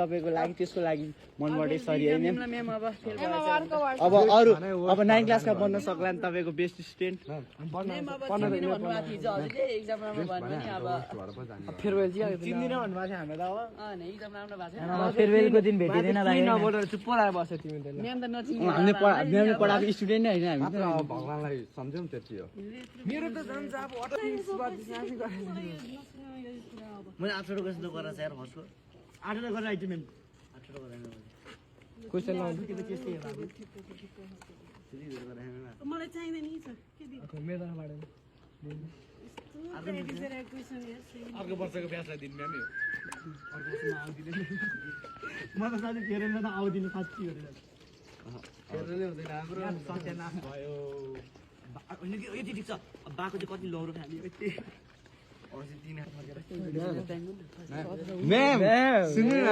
तपाईको लागि त्यसको लागि मनबाटै सरी है म्याम म्याम अब फेल अब अरु अब 9 क्लासका बन्न सक्ला नि तपाईको बेस्ट स्टुडेन्ट म्याम अब तिमीले भन्नुभएको थियो हजुरले एक्जाम राम्रो भयो भने अब फेयरवेल चाहिँ 3 दिन भन्नुभएको थियो हाम्रो त अब हैन एक्जाम राम्रो भएको छैन फेयरवेलको दिन भेटिदैन भाइ नबोलेर चुप लाएर बस्यो तिमी त म्याम त नचिन्नु हामीले पढाएको स्टुडेन्ट नै हैन हामी अब भगवानलाई सम्झौँ त्यति हो मेरो त झन् अब मैले 18 क्वेशन गरेर छ यार फर्स्टको 18 गरेर आइटम म्याम 18 गरेर क्वेशन लाउनु मलाई चाहिँदैन नि छ के दिनु मेरो तर्फबाट अर्को वर्षको ब्याचलाई दिनु म्याम यो अर्को वर्षमा आउँदिन म त साथै फेरेन त आउँदिन साच्ची हो फेरेलै हुँदैन हाम्रो सत्यानाश भयो होइन कि यति ठिक छ बाको चाहिँ कति लौरो खाली यति म्याम सुन्नु न